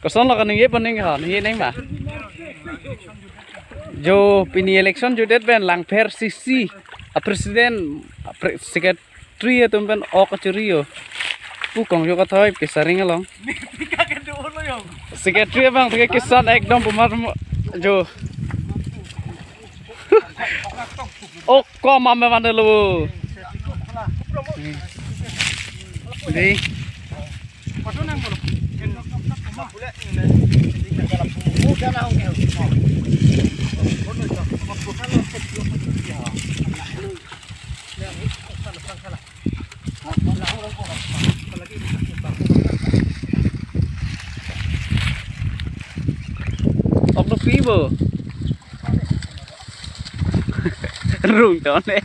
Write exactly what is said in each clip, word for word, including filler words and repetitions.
Koson lo kaningje pen ningje ho, ningje nang ma? Jo pini election jutdet pen Langpher C C a president, a pre-, secretary atum pen ok kachuri jo. Pu kong jo kathoi Pesaring along. Secretary abang thek kesan ekdom pumar mo-, jo. Oh, kom ame vandelo. Dei. Ok lo pi bo. Rung ton e.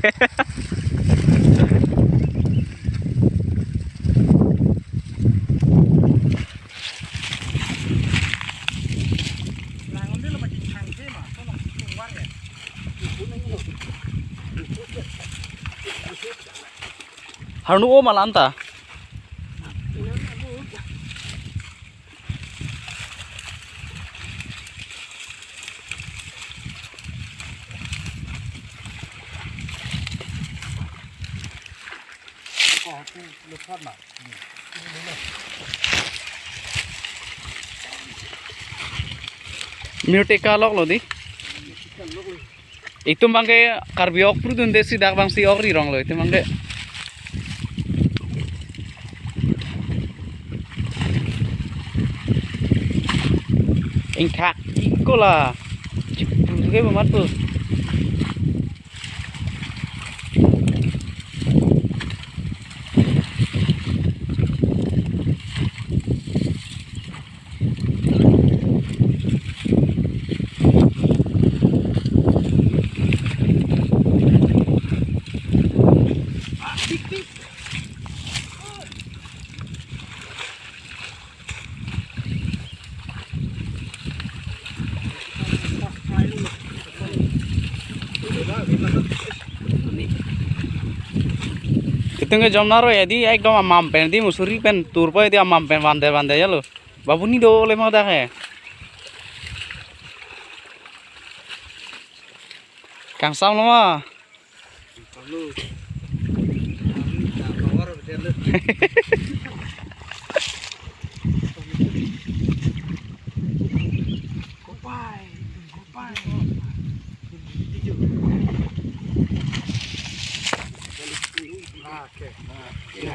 Harnu o malam ta. Mute kalok lo dei. Itum abangke Karbi ok prudun dei si dak abang si ok ri rong lo itum abangke. Ingthak iko la. Chipru ke mamat tu. Itum ke jomnar o ya dei, ekdom amam pen dei, musuri pen turpo ya dei, amam pen vande vande ya lo. Babuni do le ma dak he. Kangsam lo ma.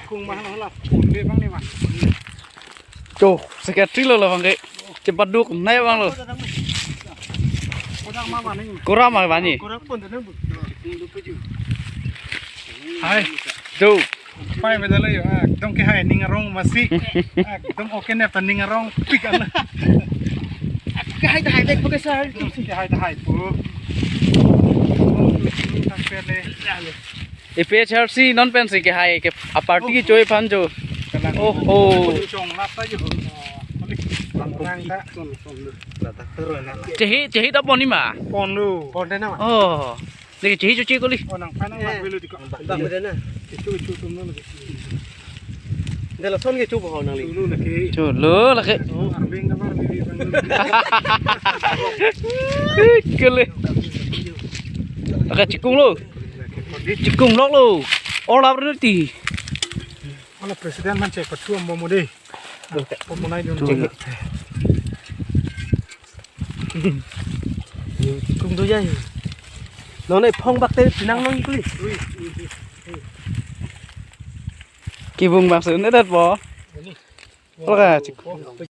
Kung mah lah, kung be bang ni mah. Tuh, secretary lo labang ke. Cepat duk, naik bang lo. Kurang mah maning. Kurang mah bani. Kurang pun tenang bu. Hai. Tuh. Pai beda lo yo. Ah, dong ke hai ning arong masih. Ah, dong oke ne ta ning arong pik an. Ke hai ta hai dek pakai sar. Dong si ke hai ta hai pu. Sampai le. A P H R C non pensi ke hai ke a party ke choi phan jo. Oh, oh. Chong lap ta jo. Chehi, chehi ta pon ni ma? Pon lo. Pon de na ma? Oh. Ni chehi chuchi kuli. Oh, nang phan nang bak velo di ko. Bak velo na. Itu, itu, itu, itu. Dela son ke chup ho nangli. Chulu lagi. Chulu lagi. Oh, ambing kamar bibi bang. Kele. Pakai cikung lo. Cikung lok lo. Olah berarti. Ala president man cek pachuam bomo deh. Bomo nai dun. Chulu. Cikung do ya. Nonai phong bak te pinang nong kuli. Kibung bak sun det po. Ola ka chik.